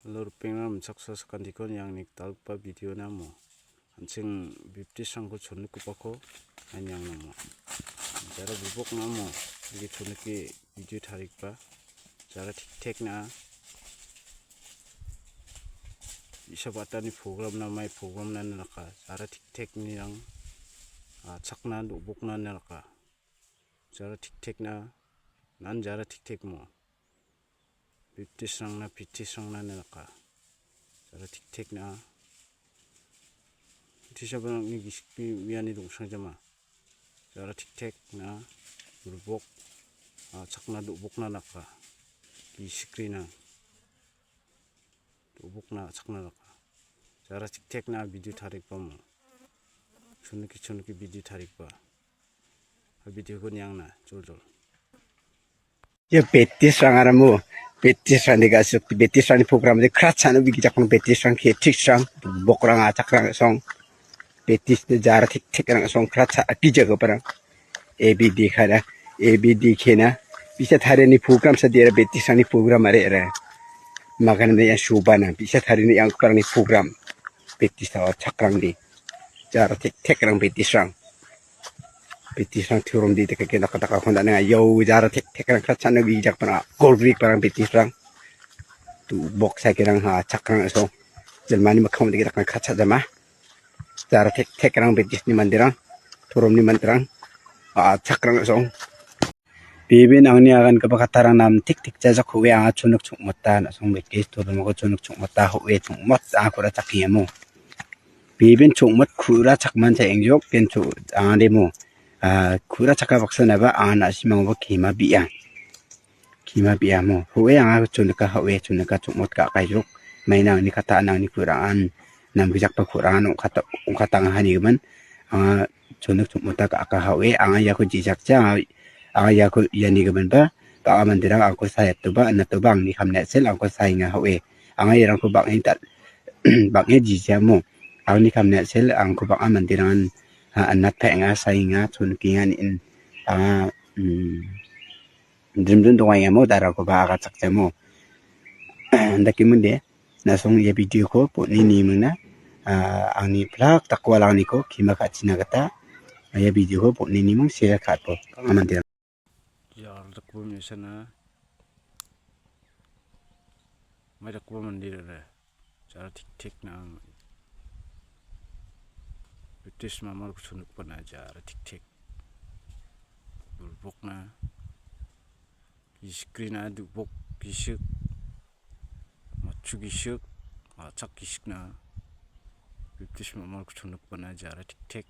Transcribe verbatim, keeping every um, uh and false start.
Hello, ripengrang, mitsaksa sakantikon yang nikdalgipa video namo. An·ching baptisrangko chonnikgipako an yang namo. Jara bibok namo, igi chonniki video tarigipa. Jara tiktek na. Isa batani program na mai program na naka. Jara tiktek ni yang, ah, chakna dobokna naka. Jara tiktek na, nan jara tiktek mo. Baptisrangna, baptisrangna naka. Jara tiktek na. Tisabarangni gisikni uiani dongsangjama. Jara tiktek na, rubok, ah, chakna dobokna naka. Gisikrina. Dobokna chakna naka. Jara tiktek na video tarigipamo. Chonniki chonniki video tarigipa. Video-ko niangna, joljol. Ia baptisrang aramo, baptisrangni gasuk, baptisrangni program de kratsa·no bigijakna baptisrang, ketriksrang, bokrang, achakrang song. Baptis de jara tiktekrang song kratsa akijagiparang. A B D kana, A B D kena. Bisa tariani program sa dera baptisrangni program are era. Magana de yang subana, bisa tariani yang parangni program. Baptis achakrangni. Jara tiktekrang baptisrang. Baptisrang turom di teke kena kata kakon dana yo jara tiktekrang kratsa·no bigijakparang. Golgrik parang baptisrang. Tu boksa kerang achakrang song. Jelmani makkang dikit akan kratsa·jama. Jara tiktekrang baptisni manderang. Turomni manderang. Achakrang song. Bibin angni agangipa kattarang nam tik tik jajak ho·e anga chonok chongmota, na·song baptis turomako chonok chongmota ho·e chongmot anga ku·ra chakengemo. Bibin chongmot ku·ra chakman cha engjok den cho anga demo. Ah, ku·ra chakka baksa naba anga na·simangoba kema bi·a. Kema bi·amo. Ho·e anga chonika ho·e chonika chongmot ka·kaijok. Maina angni kata an angni ku·rangan namgijakba ku·rangan ong·kata-, ong·katang hanigimin. Anga chonok chongmota ka·aka ho·e anga iako jejakja anga, anga iako ianigiminba bang·a manderang angko sayatoba anatoba angni kamne a·sel angko saenga ho·e. Anga iarangko bang·e dal-, bang·e jijamo. Angni kamne a·sel angko bang·a manderangan, ah, anatpaenga, saenga, chonikenga, in, anga, mm, drimdrim dongaiamo, darakoba agachakjamo. Dakimonde, na·song ia video-ko bon·e nimingna, ah, angni plak dakgipalaniko kema ka·china gita, ia video-ko bon·e niming share ka·atbo. Amanderang. Jara dakgipa me·asana. Mai dakgipa manderara. Jara tiktek na. Baptisma mal kusunukpana jara tiktek. Bulbokna. Gisikrina dobok gisik. Matchu gisik. Achak gisikna. Baptisma mal kusunukpana jara tiktek.